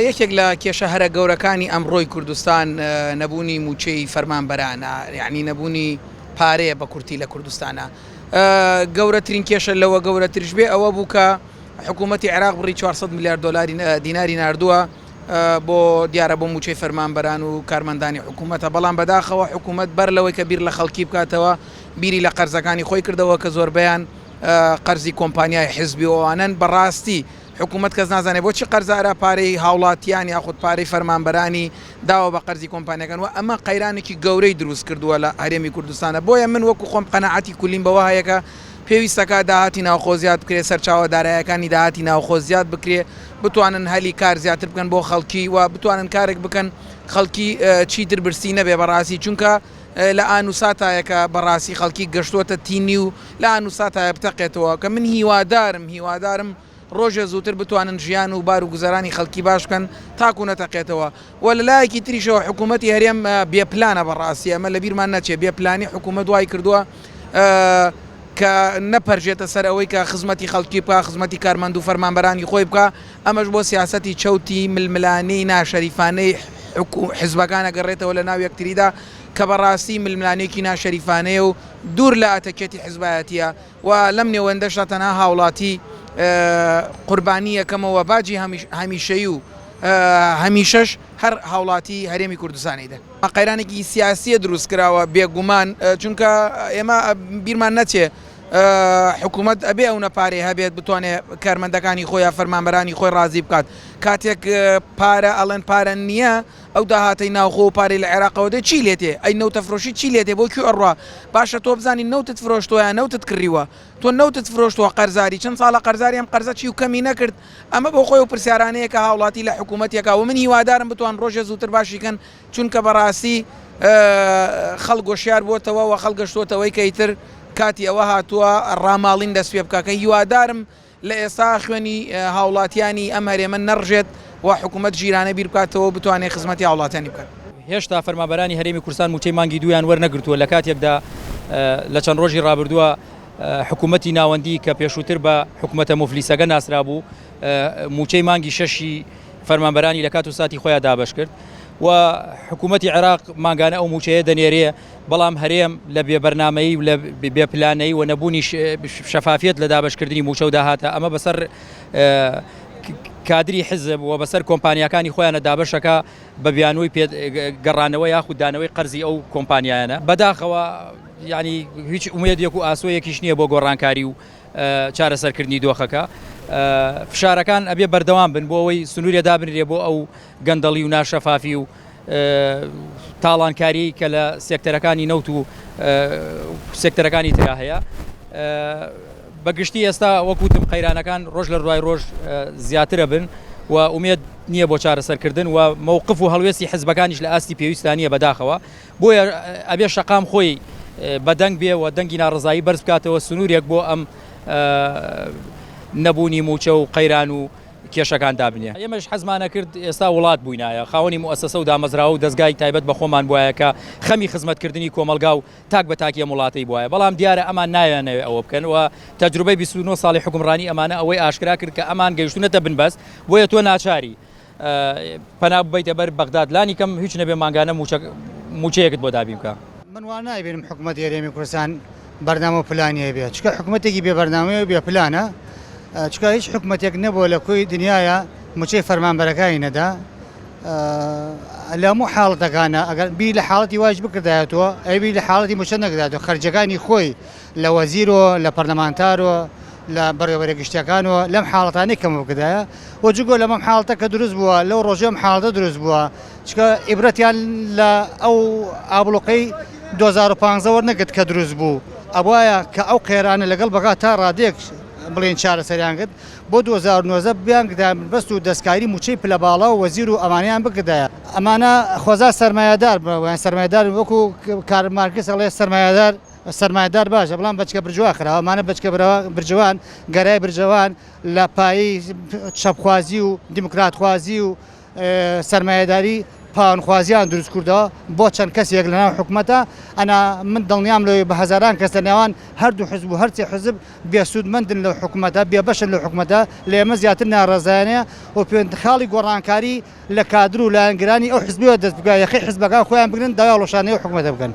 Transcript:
یەکێک لە کێشە هەرە گەورەکانی ئەمڕۆی کوردستان نەبوونی مووچەی فەرمانبەرانە، یعنی نەبوونی پارەیە بە کورتی لە کوردستانە. گەورەترین کێشە لەوە گەورەترش بێ ئەوە بوو کە حکوومەتی عێراق بڕی 400 میلیارد دلاری دیناری ناردووە بۆ دیارە بۆ مووچەی فەرمانبەران و کارمەندانی حکوومەتە بەڵام بەداخەوە حکوومەت بەر لەوەی کە بیر لە خەڵکی بکاتەوە بیری لە قەرزەکانی خۆی کردەوە کە زۆربەیان قەرزی کۆمپانیای حزبی و ئەوانەن بەڕاستی حکومەت کەس نازانێت بۆچی قەرزارە پارەی هاوڵاتیان یاخود پارەی فەرمانبەرانی داوە بە قەرزی کۆمپانیەکان و ئەمە قەیرانێکی گەورەی دروست کردووە لە هەرێمی کوردستانە بۆیە من وەکو خۆم قەناعەتی کولیم بەوە هەیە کە پێویستەکە داهاتی ناوخۆ زیاد بکرێت سەرچاوە دارایەکانی داهاتی ناوخۆ زیاد بکرێ بتوانن هەلی کار زیاتر بکەن بۆ خەڵکی و بتوانن کارێک بکەن خەڵکی چیتر برسی نەبێ بەڕاستی چونکە لە ئان و ساتایەکە بەڕاستی خەڵکی گەشتووەتە تینی و لە ئان و ساتایە بتەقێتەوە کە من هیوادارم هیوادارم ڕۆژێ زووتر بتوانن ژیان و بار و گوزەرانی خەڵکی باش بکەن تاکو نەتەقێتەوە و لە لایەکی تریشەوە حکوومەتی هەرێم بێ پلانە بەڕاستی ئەمە لە بیرمان نەچێ بێ پلانی حکوومەت وای کردووە کە نەپەرژێتە سەر ئەوەی کە خزمەتی خەڵکی بکا خزمەتی کارمەند و فەرمانبەرانی خۆی بکا ئەمەش بۆ سیاسەتی چەوتی ململانێی ناشەریفانەی حزبەکان ئەگەڕێتەوە لە ناو یەکتریدا کە بەڕاستی ململانێکی ناشەریفانەیە و دوور لە ئەتەکێتی حزبایەتیە و لەم نێوەندەشدا تەنها هاوڵاتی قوربانی یەکەمە و باجی هەمیشەیی و هەمیشەش هەر هاوڵاتی هەرێمی کوردستانی دەن. قەیرانێکی سیاسیە دروست کراوە بێگومان چونکە ئێمە بیرمان نەچێ حکوومەت ئەبێ ئەونە پارەی هەبێت بتوانێت کارمەندەکانی خۆی یا فەرمانبەرانی خۆی ڕازی بکات کاتێک پارە ئەڵێن پارە نییە ئەو داهاتەی ناوخۆ و پارەی لە عێراقەوە دێ چی لێتێ ئەی نەوتە فرۆشی چی لێتێ بۆ کوێ ئەڕوا باشە تۆ بزانی نەوتت فرۆشتووە یا نەوتت کڕیوە تۆ نەوتت فرۆشتووە قەرزاری چەند ساڵە قەرزاری ئەم قەرزە چی و کەمی نەکرد ئەمە بۆ خۆی ئەو پرسیارانەیە کە هاوڵاتی لە حکوومەتێکا و من هیوادارم بتوان ڕۆژێ زووتر باشی کەن چونکە بەڕاستی خەڵک هۆشیار بۆتەوە و خەڵک گەشتۆتەوەی کە ئیتر کاتی ئەوە هاتووە ڕاماڵین دەست پێ بکا کە هیوادارم لە ئێستا خوێنی هاوڵاتیانی ئەم هەرێمە نەڕژێت و حکوومەت ژیرانە بیر بکاتەوە و بتوانێت خزمەتی هاوڵاتیانی بکات. هێشتا فەرمانبەرانی هەرێمی کوردستان مووچەی مانگی دوویان وەرنەگرتووە لە کاتێکدا لە چەند ڕۆژی ڕابردووە حکوومەتی ناوەندی کە پێشووتر بە حکوومەتە موفلیسەکە ناسرابوو مووچەی مانگی شەشی فەرمانبەرانی لە کات و ساتی خۆیان دابەش کرد و حکوومەتی عێراق مانگانە ئەو مووچەیە دەنێرێ بەڵام هەرێم لە بێ بەرنامەیی و لە بێ پلانەیی و نەبوونی شەفافیەت لە دابەشکردنی مووچە و داهاتە ئەمە بەسەر کادری حزب و بەسەر کۆمپانیاکانی خۆیانە دابەشەکە بە بیانووی پێ گەڕانەوە یاخود دانەوەی قەرزی ئەو کۆمپانیایانە بەداخەوە یعنی هیچ ئومێدێک و ئاسۆیەکیش نییە بۆ گۆڕانکاری و چارەسەرکردنی دۆخەکە فشارەکان ئەبێ بەردەوام بن بۆ ئەوەی سنوورێ دابنرێ بۆ ئەو گەندەڵی و ناشەفافی و تاڵانکاریی کە لە سێکتەرەکانی نەوت و سێکتەرەکانی ترا هەیە. بە گشتی ئێستا وەک وتم قەیرانەکان ڕۆژ لە دوای ڕۆژ زیاترە بن و ئومێد نییە بۆ چارەسەرکردن و مەوقف و هەڵوێستی حزبەکانیش لە ئاستی پێویستدا نییە بەداخەوە بۆیە ئەبێ شەقام خۆی بەدەنگ بێ و دەنگی ناڕەزایی بەرز بکاتەوە سنوورێک بۆ ئەم نەبوونی مووچە و قەیران و کێشەکان دابنێ. ئێمەش حەزمان ئەکرد ئێستا وڵات بووینایە، خاوەنی موئەسەسە و دامەزراوە و دەزگای تایبەت بە خۆمان بوایە کە خەمی خزمەتکردنی کۆمەڵگا و تاک بە تاکی ئەم وڵاتەی بوایە، بەڵام دیارە ئەمان نایانەوێ ئەوە بکەن و تەجروبەی 29 ساڵی حوکمڕانی ئەمانە ئەوەی ئاشکرا کرد کە ئەمان گەیشتوونەتە بنبەست، بۆیە تۆ ناچاری پەنا ببەیتە بەر بەغداد لانی کەم هیچ نەبێ مانگانە مووچەیەکت بۆ دابین بکا. من وا نایبینم حکومەتی هەرێمی کوردستان بەرنامە و پلانی هەبێ چونکە حکومەتێکی بێ بەرنامەیە و بێ پلانە چونکە هیچ حکومەتێک نەبووە لە کۆی دنیاە موچەی فەرمانبەرەکانی نەدا لە هەموو حاڵەتەکانە ئەگەر بیر لە حاڵەتی وایش بکردایەتەوە ئەوی لە حاڵەتی موچە نەکردایەتەوە خەرجەکانی خۆی لە وەزیر و لە پەرلەمانتار و لە بەڕێوەبەرە گشتیەکان و لەم حاڵەتانەی کەم بکردایە و جگۆ لەمەم حاڵەتە کە دروست بووە لەو ڕۆژەم حاڵەتە دروست بووە چونکە ئیبرەتیان لە ئەو ئابڵوقەی 2015 وەرنەگرت کە دروست بوو ئەبوایە کە ئەو قەیرانە لەگەڵ بەغا تا ڕادەیەک بڵێن چارەسەریان کرد بۆ 2019 بیانکردایە بەست و دەستکاری موچەی پلە باڵا و وەزیر و ئەمانەیان بکردایە ئەمانە خۆزا سەرمایەدار بوویان سەرمایەدار وەکو کار مارکس ئەڵێ سەرمایەدار سەرمایەدار باشە بەڵام بەچکە برجوا خراوە ئەمانە بەچکە برجوان گەرای برجوان لە پایەی چەپخوازی و دیموکراتخوازی و سەرمایەداری. پاوانخوازیان دروست کردەوە بۆ چەند کەسێک لەناو حکومەتە ئەنا من دڵنیام لەوەی بە هەزاران کەس لە نێوان هەردوو حزب و هەرسێ حزب بێ سوودمەندن لەو حکومەتە بێ بەشن لەو حکومەتە لە ئێمە زیاتر ناڕەزایانەیە و پێوەند خاڵی گۆڕانکاری لە کادر و لایەنگرانی ئەو حزبەوە دەست بکا یەخەی حزبەکان خۆیان بگرن داوای هەڵوەشاندنەوەی حکومەتە بکەن.